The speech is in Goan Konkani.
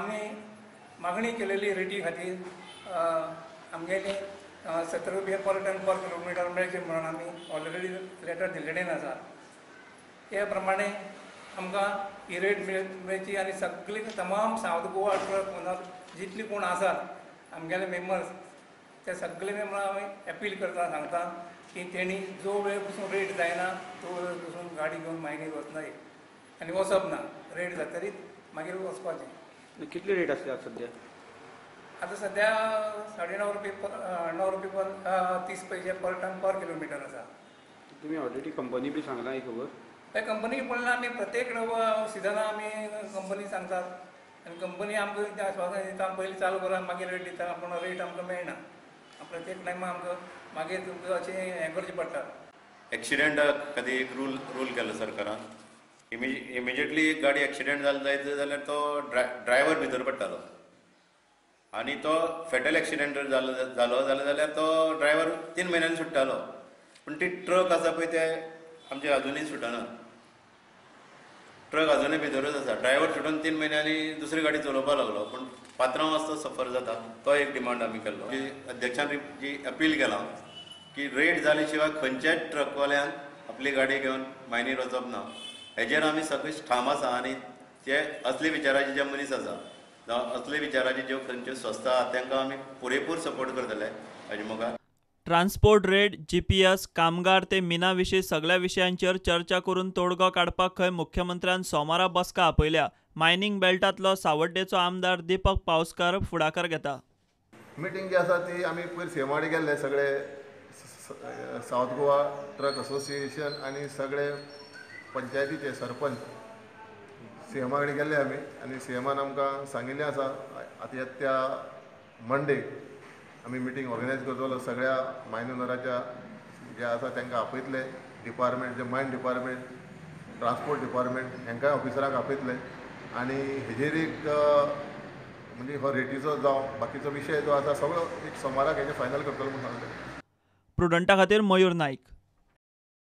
आमी मागणी केलेली रेटी खातीर आमगेली 17 रुपया पर टन पर किलोमिटर मेळचे म्हणून आमी ऑलरेडी लेटर दिल्ले आसा. ते प्रमाणे आमकां ही रेट मेळची आनी सगळी तमाम सावथ गोवा ट्रक ओनर जितली कोण आसात आमगेले मेंबर्स ते सगळे मेंबर आमी अपील करता, सांगता की तेणी जो वेळ पसून रेट जायना तो वेळ पसून गाडी घेवन मायनीर वचनाय आनी वचप ना. रेट जातरीच मागीर वचपाचें. कितली रेट आसली आतां सद्या? आतां सद्या 9.5 रुपये 9 रुपये पर 30 पैसे पर टन पर किलोमिटर आसा. तुमी ऑलरेडी कंपनी बी सांगला ही खबर? त्या कंपनीक पडला आमी प्रत्येक सिजना आमी कंपनी सांगतात आनी कंपनी आमकां तें आश्वासन दिता, पयलीं चालू करा मागीर रेट दिता, पूण रेट आमकां मेळना. प्रत्येक टायमा आमकां मागीर तुमकां अशें हें करचें पडटा. एक्सिडेंटा खातीर एक रूल केलो सरकारान. इमिजिएटली एक गाडी एक्सिडेंट जालो जायत जाल्यार तो ड्रायव्हर भितर पडटालो आनी तो फेटल एक्सिडेंट जालो जालो जाल्यार तो ड्रायव्हर 3 म्हयन्यांनी सुट्टालो. पूण ती ट्रक आसा पळय ते आमचे अजुनूय सुटना. ट्रक अजुनूय भितरूच आसा. ड्रायव्हर सुटून 3 म्हयन्यांनी दुसरी गाडी चलोवपाक लागलो, पूण पात्रांव आसा तो सफर जाता. तो एक डिमांड आमी केल्लो. अध्यक्षान जी अपील केलां की रेट जाले शिवाय खंयच्याच ट्रकवाल्यान आपली गाडी घेवन मायनीर वचप ना, हेजेर आमी सगळी ठाम आसा. आनी जे असले विचाराचे जे मनीस आसा जावं असले विचाराचे ज्यो खंयच्यो संस्था आसा तांकां आमी पुरेपूर सपोर्ट करतले हाजे मुखार. ट्रान्सपोर्ट रेट, जीपीएस, कामगार ते मिना विशीं सगल्या विशयांचेर चर्चा करून तोडगो काडपाक खंय मुख्यमंत्र्यान सोमारा बसका आपयल्या. मायनिंग बेल्टांतलो सावड्डेचो आमदार दीपक पावसकार फुडाकार घेता. मिटींग जी आसा ती आमी पयर सीएमाडे गेल्ले सगळे सावथ गोवा ट्रक असोसिएशन आनी सगळे पंचायतीचे सरपंच सीएमा कडेन गेल्ले आमी आनी सीएमान आमकां सांगिल्लें आसा आतां त्या मंडे आमी मिटींग ऑर्गनायज करतलो. सगळ्या मायन ओनराच्या जे आसा तांकां आपयतले, डिपार्टमेंट जे मायन डिपार्टमेंट, ट्रान्सपोर्ट डिपार्टमेंट हांकांय ऑफिसरांक आपयतले आनी हेजेर एक म्हणजे हो रेटीचो जावं बाकीचो विशय जो आसा सगळो एक सोमाराक हेजे फायनल करतलो म्हूण सांगलें. प्रुडंटा खातीर मयूर नाईक.